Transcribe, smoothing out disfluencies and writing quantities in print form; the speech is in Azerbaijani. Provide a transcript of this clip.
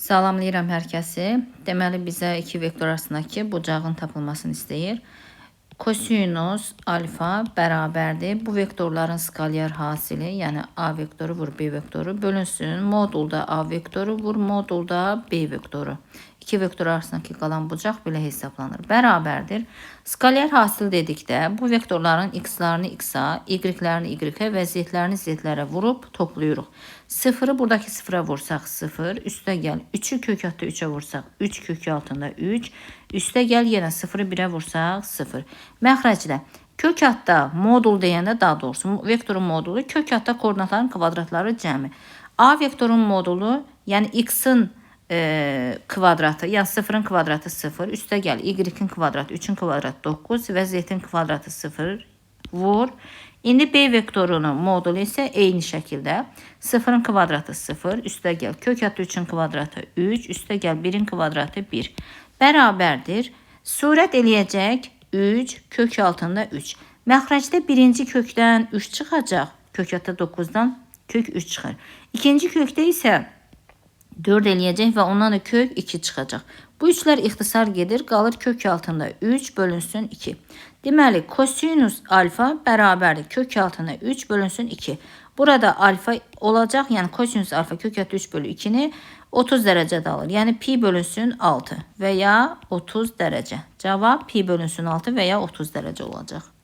Salamlayıram hər kəsi. Deməli bizə iki vektor arasındakı bucağın tapılmasını istəyir. Kosinus alfa bərabərdir. Bu vektorların skalyar hasili, yəni A vektoru vur B vektoru bölünsün. Modulda A vektoru vur modulda B vektoru. İki vektor arasındakı qalan bucaq belə hesablanır. Bərabərdir. Skalyar hasil dedikdə bu vektorların x-larını x-a, y-lərini y-ə və z-lərini z-lərə vurub toplayırıq. 0-ı buradakı 0-a vursaq 0, üstə gəl 3-ü kök altda 3-ə vursaq 3 kök altında 3, üstə gəl yenə 0-ı 1-ə vursaq 0. Məxrəcdə kök altda modul deyəndə daha doğrusu vektorun modulu kök altda koordinatların kvadratları cəmi. A vektorun modulu, yəni x-in kvadratı, yəni 0-ın kvadratı 0, üstə gəl y-in kvadratı 3-ün kvadratı 9 və z-in kvadratı 0 vur. İndi B vektorunun modulu isə eyni şəkildə 0-ın kvadratı 0, üstə gəl kök altı 3-ün kvadratı 3, üstə gəl 1-in kvadratı 1 bərabərdir. Surət eləyəcək 3 kök altında 3. Məxrəcdə birinci kökdən 3 çıxacaq. Kök altı 9-dan kök 3 çıxır. İkinci kökdə isə 4 eləyəcək və ondan da kök 2 çıxacaq. Bu üçlər ixtisar gedir, qalır kök altında 3 bölünsün 2. Deməli, kosinus alfa bərabərdir kök altında 3 bölünsün 2. Burada alfa olacaq, yəni kosinus alfa kök altı 3 bölü 2-ni 30 dərəcədə alır. Yəni pi bölünsün 6 və ya 30 dərəcə. Cavab pi bölünsün 6 və ya 30 dərəcə olacaq.